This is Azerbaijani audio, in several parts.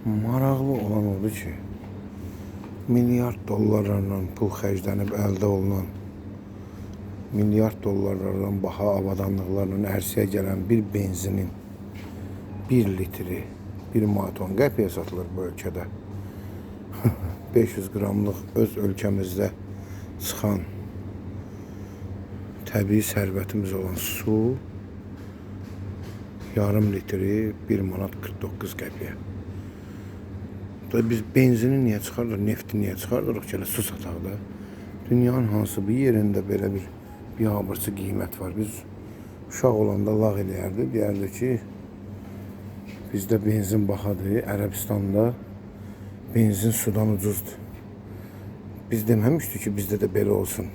Maraqlı olan odur ki, milyard dollarlarla pul xərclənib əldə olunan, milyard dollarlardan baha avadanlıqlarla ərsəyə gələn bir benzinin 1 litri 1 manat 10 qəpiyə satılır bu ölkədə. 500 qramlıq öz ölkəmizdə çıxan təbii sərvətimiz olan su yarım litri 1 manat 49 qəpiyə. Da biz benzini niyə çıxardırıq, nefti niyə çıxardırıq ki, elə su sataq da? Dünyanın hansı bir yerində belə bir biabırçı qiymət var? Biz uşaq olanda lağ eləyərdi, deyərdi ki, bizdə benzin bahadır, Ərəbistanda benzin sudan ucuzdur. Biz deməmişdik ki, bizdə də belə olsun.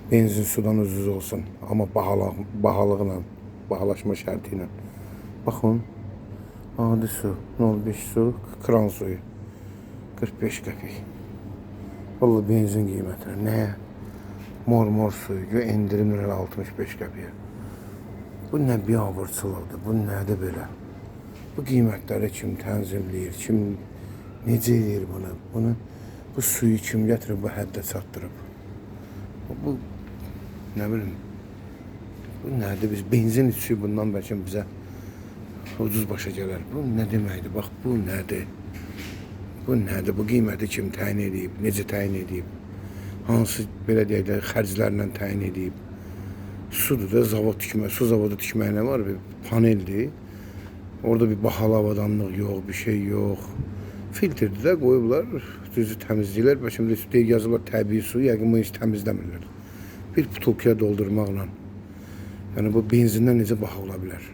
Benzin sudan ucuz olsun, amma bahalıqla, bahalaşma şərti ilə. Baxın, adi su, 0,5 su, kran suyu, 45 qəpik. Vallahi benzin qiymətinə, nəyə? Mor suyu, gör endirimlə 65 qəpiyə. Bu nə biabırçılıqdır, bu nədir belə? Bu qiymətləri kim tənzimləyir, kim necə eləyir bunu? Bunu, bu suyu kim gətirib bu həddə çatdırıb? Bu, nə bilim, bu nədir? Biz benzin içirik, bundan bəlkə bizə ucuz başa gələr. Bu nə deməkdir? Bax, bu nədir? Bu nədir? Bu qiyməti kim təyin edib? Necə təyin edib? Hansı, belə deyək də, xərclərlə təyin edib? Sudur da, zavod tikmək, su zavodu tikmək nə var? Bir paneldir. Orada bir bahalı avadanlıq yox, bir şey yox. Filtrdir də qoyublar, düzü təmizləyirlər. Bəlkə də deyir, yazıblar təbii su, yəqin bunu heç təmizləmirlər. Bir butulkaya doldurmaqla. Yəni bu benzindən necə baha ola bilər?